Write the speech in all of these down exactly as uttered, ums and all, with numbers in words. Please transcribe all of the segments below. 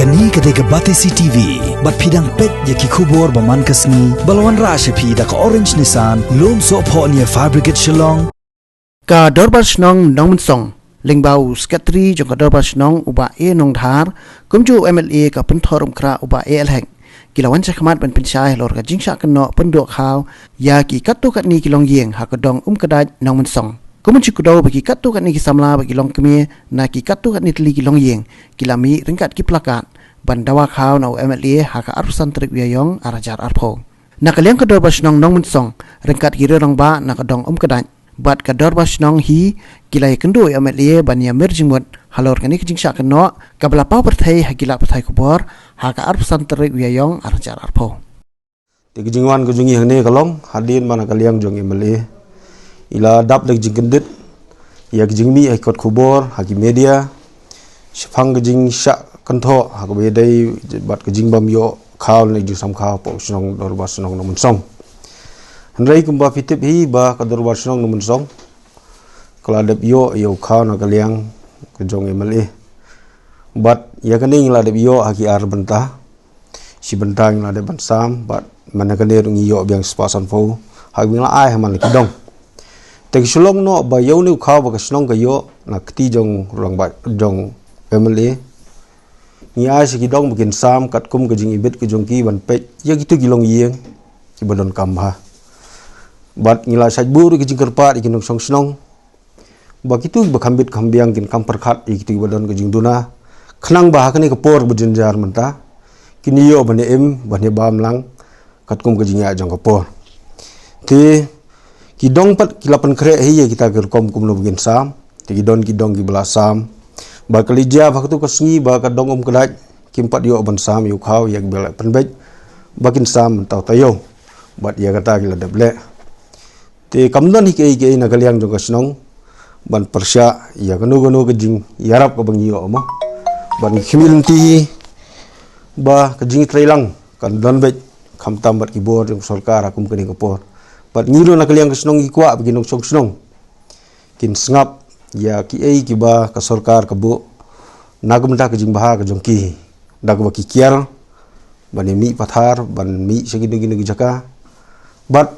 Kane ka dei ka Batesi T V, bad phi dang peit ïa ki khubor ba man ka sngi, ba la wanrah sha phi da ka Orange Nissan, Lumsohphoh near Fire Brigade Shillong. Ka Dorbar Shnong Nongmynsong, lyngba u Secretary jong ka Dorbar Shnong u Bah A Nongdhar, kumjuh u M L A ka Pynthorumkhrah u Bah A L Hek, ki la wan shakhmat ban pynshai halor ka jingshah kynnoh pynduh khaw ïa ki katto katne ki longïing ha ka dong Umkdait Nongmynsong. Kum ban shu kdew ba ki katto katne ki samla bad ki longkmie na ki katto katne tylli ki longïing ki la mih ryngkat ki plakat ban dawa khaw na u M L A ha ka arphew san tarik u Ïaïong ar hajar arphew. Na ka liang ka Dorbar Shnong Nongmynsong ryngkat ki riew rangbah na ka dong Umkdait bad ka Dorbar Shnong hi ki la ïakynduh ïa u M L A ban ïamir jingmut halor kane ka jingshah kynnoh kaba la paw pyrthei ha ki lad pathai khubor ha ka arphew san tarik u Ïaïong ar hajar arphew. Te ka jingwan ka jong ngi hangne ka long hadien ba na ka liang jong u M L A i la dap da ka jingkyndit ïa ka jingmih ha ki kot khubor, ha ki media, shaphang ka jingshah kynthoh ha kaba ïadei bad ka jingbym ïoh khaw lane jingsam khaw hapoh ka shnong, Dorbar Shnong Nongmynsong. Hynrei kumba phi tip hi ba ka Dorbar Shnong Nongmynsong ka la dep ïoh ïa u khaw na ka liang ka jong u M L A. Bad ïa kane ngi la dep ïoh ha ki ar bynta. Shi bynta ngi la dep ban sam, bad mynta kane ruh ngi ïoh biang spah sanphew ha kaba ngi la ai ha man la ki dong. Te ka shu long noh ba ïa une u khaw ba ka shnong ka ïoh na ka kti jong u rangbah, jong u M L A, ngi ai sha ki dong ba kin sam katkum ka jingibit ka jong ki ban peit ïa kito ki longïing kiba donkam bha. Bad ngi la shait buh ruh ka jingkyrpad ïa ki nongshong shnong ba kito kiba kham bit kham biang kin kham pyrkhat ïa kito kiba don ka jingduna, khnang ba ha kane ka por ba jynjar mynta kin ïoh ban ïa im, ban ïa bam lang katkum ka jingïaid jong ka por. Te ki dong pat ki la pynkhreh hi ïa kita ki rukom kumno ba kin sam. Te ki don ki dong kiba la sam. Ba ka la jia ba ha kato ka sngi ba ka dong Umkdait kim pat ïoh ban sam ïa u khaw, ïa kiba la pynbeit ba kin sam mynta u taïew. Bad ïa kata ki la dep leh. Te kam don hi kaei kaei na ka liang jong ka shnong ban pyrshah ïa kano kano ka jingïarap kaba ngi ïoh mo. Bad ngi khmih lynti hi ba ka jingïatreilang kan don beit, khamtam bad ki bor jong ka sorkar ha kum kane ka por. Bad ngi ruh na ka liang ka shnong ngi kwah ba ki nongshong shnong kin sngap ïa kiei kiba ka sorkar ka buh na ka bynta ka jingbha ka jong ki, da kaba ki kiar ban ïa mih pathar, ban mih sha kino kino ki jaka, bad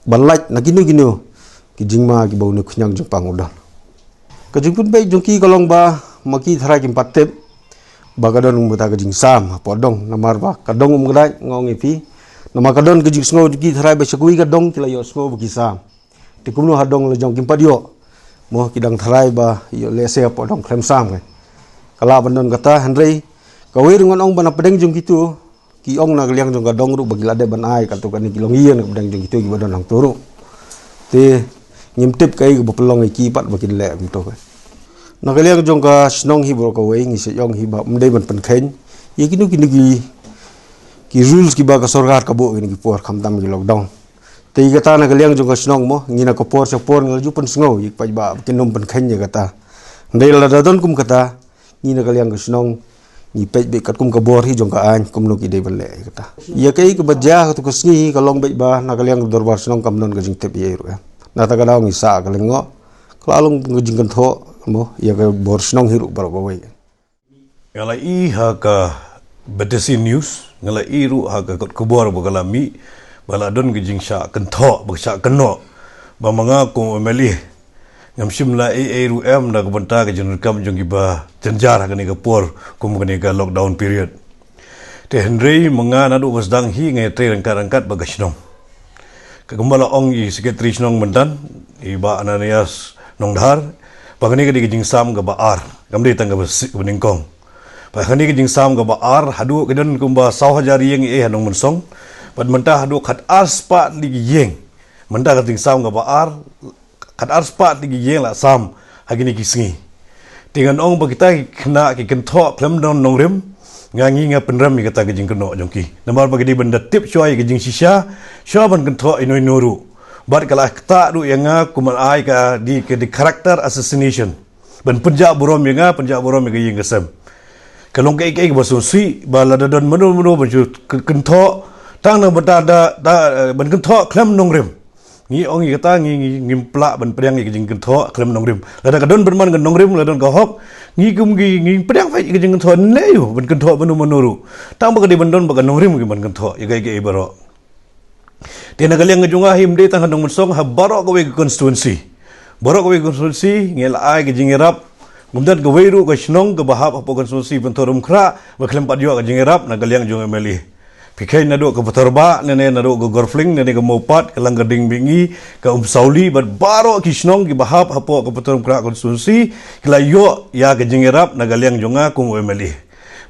ban lait na kino kino ki jingma kiba une u khñiang jingpang u don. Ka jingpynbeit jong ki ka long ba ma ki tharai kim pat tip ba ka don kumta ka jingsam hapoh dong, namar ba ka dong Umkdait, nga ong ïa phi, namar ka don ka jingsngew jong ki tharai ba sha kawei ka dong ki la ïohsngew ba ki sam. Te kumno ha dong la jong kim pat ïoh. Mo, ki dang tharai ba ïoh lehse hapoh dong khlem sam. Ka lah ban don kata, hynrei kawei ruh ngan ong ba na pdeng jong kito, ki ong na ka liang jong ka dong ruh ba ki la dep ban ai katto katne ki longïing na pdeng jong kito kiba don hangto ruh. Te ngim tip kaei kaba pynlong ïa ki pat ba kin leh kumto. Na ka liang jong ka shnong hi baroh kawei ngi sa ong hi ba ym dei ban pynkheiñ ïa kino kino ki, ki rules kiba ka sorkar ka buh kine ki por, khamtam ki lockdown. Te ïa kata na ka liang jong ka shnong mo, ngi na ka por sha por ngi la ju pynsngew ïa ki paidbah ba kin ym pynkheiñ ïa kata. Hynrei lada don kum kata, ngi na ka liang ka shnong ngi peit beit katkum ka bor hi jong ka aiñ kumno ki dei ban leh ïa kata. Ïa kaei kaba jia ha kato ka sngi hi ka long beit ba na ka liang ka dorbar shnong kam don ka jingtip ei ei ruh em. Na kata ka daw ngi sah ka lyngngoh, ka la long ka jingkynthoh mo ïa ka bor shnong hi ruh baroh kawei. Nga la i ha ka B T C News, nga la i ruh ha ka kot khubor ba ka la mih ba la don ka jingshah kynthoh, ba ka shah kynnoh ba ma nga kum u M L A ngam shym la ei ei ruh em na ka bynta ka jingdonkam jong kiba jynjar ha kane ka por kum kane ka lockdown period. Te hynrei ma nga naduh ba sdang hi nga ïatrei ryngkat ryngkat bad ka shnong. Ka kumba la ong i Secretary Shnong mynta, i Bah Ananias Nongdhar, ba kane ka dei ka jingsam kaba ar, kam dei tang kaba si-, kaba nyngkong. Ba kane ka jingsam kaba ar, haduh ka don kumba saw hajar ïing ei ha Nongmynsong, bad mynta haduh khatar spah tylli ki ïing. Mynta ka jingsam kaba ar, khatar spah tylli ki ïing la sam ha kine ki sngi. Te ngan ong ba kita ki khynnah ki kynthoh khlem don nongrim, nga ngi nga pynrem ïa kata ka jingkynnoh jong ki. Namar ba ki dei ban da tip shuwa ïa ka jingshisha, shuwa ban kynthoh ïa no ïa no ruh. Bad ka la ktah ruh ïa nga kum ban ai ka dei ka dei character assassination. Ban pynjah burom ïa nga, pynjah burom ïa ka ïing ka sem. Ka long kaei kaei kaba sngewsih, ba lada don mano mano ban shu ky-, kynthoh, tang na bynta da, da, eh, ban kynthoh khlem nongrim. Ngi ong ïa kata, ngi ngi ngim plah ban pdiang ïa ka jingkynthoh khlem nongrim. Lada ka don ban man ka nongrim, lada don ka hok, ngi kum ngi ngi pdiang peit ïa ka jingkynthoh, ne ïa u ban kynthoh ban u mano ruh. Tang ba ka dei ban don ba ka nongrim ki ban kynthoh ïa ka ïa ka baroh. Te na ka liang ka jong nga hi, ym dei tang ha Nongmensong, ha baroh kawei ka constituency. Baroh kawei ka constituency ngi la ai ka jingïarap. Ngam don kawei ruh ka shnong kaba hap hapoh constituency Pynthorumkhrah ba khlem pat ïoh ka jingïarap na ka liang jong M L A. Phi kheiñ naduh ka Patharbah, ne ne naduh ka Gorfling, ne ne ka Mawpat, ka Langkarding Mihngi, ka Umsawli, bad baroh ki shnong kiba hap hapoh ka Pynthorumkhrah constituency ki la ïoh ïa ka jingïarap na ka liang jong nga kum u M L A.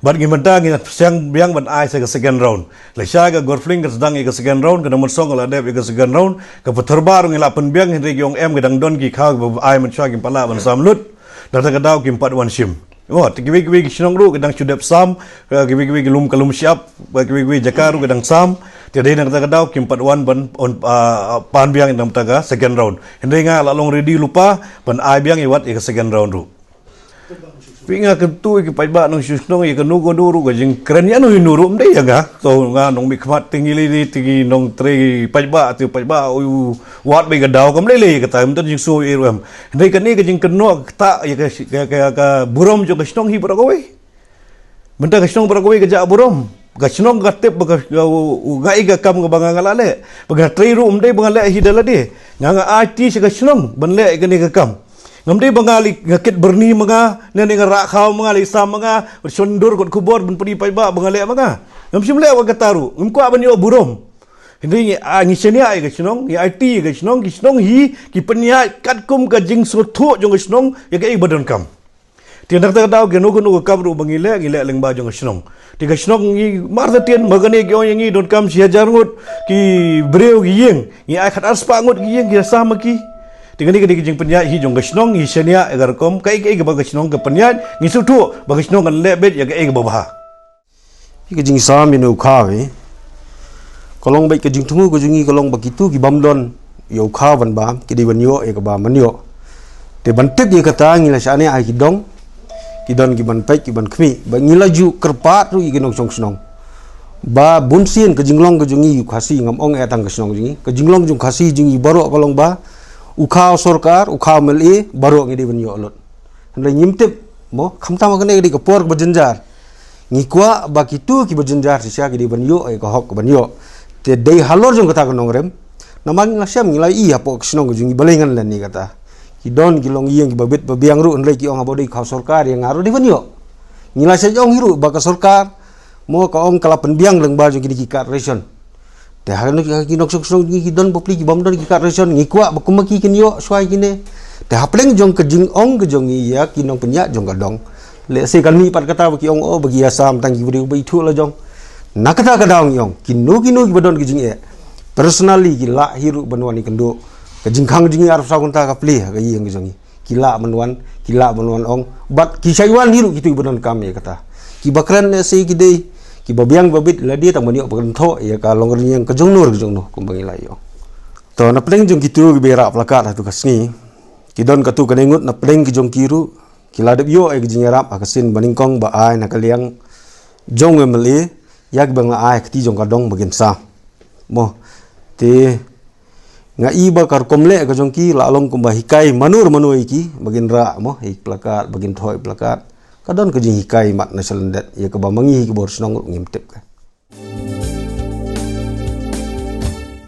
Bad ngi mynta ngi sdang biang ban ai sa ka second round. Lashai ka Gorfling ka sdang ïa ka second round, ka Nongmensong ka la dep ïa ka second round, ka Patharbah ruh ngi la pynbiang, hynrei ki ong em, ka dang don ki khaw kiba ai mynshuwa, kim pat lah ban sam lut. Na kata ka daw kim pat wan shim. Oh, te kiwei kiwei ki shnong ruh ki dang shu dep sam, eh, kiwei kiwei ki lum ka lum shyiap, eh, kiwei kiwei jaka ruh ki dang sam. Te dei na kata ka daw kim pat wan ban on, ah, pan biang ïa kata ka second round. Hynrei nga la long ready lypa ban ai biang ïa wat ïa ka second round ruh. Phi, nga kyntu ïa ki paidbah Nongshong Shnong, ïa kano kano ruh ka jingkren ïa no ïa no ruh, ym dei ïa nga. So nga nongmihkhmat, te ngi lei lei, te ngi nongtrei paidbah, te paidbah u wad beit ka daw, kam lei lei ïa kata, ym don jingsngew ïa ruh em. Hynrei kane ka jingkynnoh kata ïa ka, ka, ka, ka burom jong ka shnong hi baroh kawei. Mynta ka shnong baroh kawei ka jah burom. Ka shnong ka tip ba ka, ka, u, u, nga ïa ka kam kaba nga, nga la leh. Ba nga trei ruh ym dei ba nga leh hi da lade. Nga, nga aiti sha ka shnong ban leh ïa kane ka kam. Ngam dei ba nga leit, nga kit byrni ma nga, ne ne nga rah khaw ma nga, leit sam ma nga, shon dur kot khubor ban pynpaw paidbah ba nga leh ma nga. Ngam shym leh wat kata ruh, ngam kwah ban ïoh burom. Hynrei ngi, ah, ngi shaniah ïa ka shnong, ngi aiti ïa ka shnong, ki shnong hi ki pynïaid katkum ka jingsngewthuh jong ka shnong ïa kaei ba donkam. Te na kata ka daw kano kano ka kam ruh ba ngi leh, ngi leh lyngba jong ka shnong. Te ka shnong ngi martatien, ma kane ki ong ïa ngi donkam shi hajar ngut ki briew ki ïing, ngi ai khatar spah ngut ki ïing, ki sam ma ki. Te kane ka dei ka jingpynïaid hi jong ka shnong, ngi shaniah ïa ka rukom, kaei kaei kaba ka shnong ka pynïaid, ngi sngewthuh ba ka shnong kan leh beit ïa kaei kaba bha. Ïa ka jingsam ïa une u khaw, eh, ka long beit ka jingthmu ka jong ngi, ka long ba kito ki bym don ïa u khaw ban bam, ki dei ban ïoh ïa kaba man ïoh. Te ban tip ïa kata ngi la shaniah ha ki dong, ki don ki ban peit, ki ban khmih, ba ngi la ju kyrpad ruh ïa ki nongshong shnong. Ba bunsien ka jinglong ka jong ngi u Khasi, ngam ong eh tang ka shnong jong ngi, ka jinglong jong Khasi jong ngi baroh ka long ba u khaw sorkar, u khaw M L A, baroh ngi dei ban ïoh lut. Hynrei ngim tip, mo, khamtam ha kane ka dei ka por kaba jynjar. Ngi kwah ba kito kiba jynjar shisha ki dei ban ïoh ïa ka hok ka ban ïoh. Te dei halor jong kata ka nongrim. Namar ngi la shem, ngi la ïohi hapoh ka shnong ka jong ngi balei ngan leh ïa kata. Ki don ki longïing kiba bit ba biang ruh, hynrei ki ong haba dei khaw sorkar ïa nga ruh dei ban ïoh. Ngi la shem ong hi ruh ba ka sorkar, mo, ka ong ka la pynbiang lyngba jong kine ki card ration. Te ha kine ki nongshong shnong ki don bapli ki bym don ki card ration, ngi kwah ba kum ma ki kin ïoh shuwa ïa kine. Te hapdeng jong ka jingong ka jong ngi ïa ki nongpynïaid jong ka dong, lehse kan mih pat kata ba ki ong, oh, ba ki ïasam tang ki briew ba ithuh la jong. Na kata ka daw ngi ong, kino kino kiba don ka jingeh, personally ki lah hi ruh ban wan ïakynduh. Ka jingkhang jong ngi arphew saw kynta ka plie ha ka ïing ka jong ngi. Ki lah ban wan, ki lah ban wan ong. Bad ki shait wan hi ruh kito kiba donkam ïa kata. Kiba kren lehse ki dei kiba biang ba bit, lade tang ban ïoh ba kynthoh ïa ka longrynïeng ka jong no ka jong no kumba ngi la ïoh. To, na pdeng jong kito kiba rah placard ha tu ka sngi, ki don katto katne ngut na pdeng ki jong ki ruh ki la dep ïoh ïa ka jingïarap ha ka sien ba nyngkong ba ai na ka liang jong u M L A ïa kiba la ai ha kti jong ka dong ba kin sam. Mo, te nga i ba ka rukom leh ka jong ki la long kumba hikai mano mano ïa ki ba kin rah, mo, ïa ki placard, ba kin thoh ïa ki placard. Ka don ka jinghikai mat na shalyndet ïa kaba ma ngi hi ki bor shnong ruh ngim tip ka.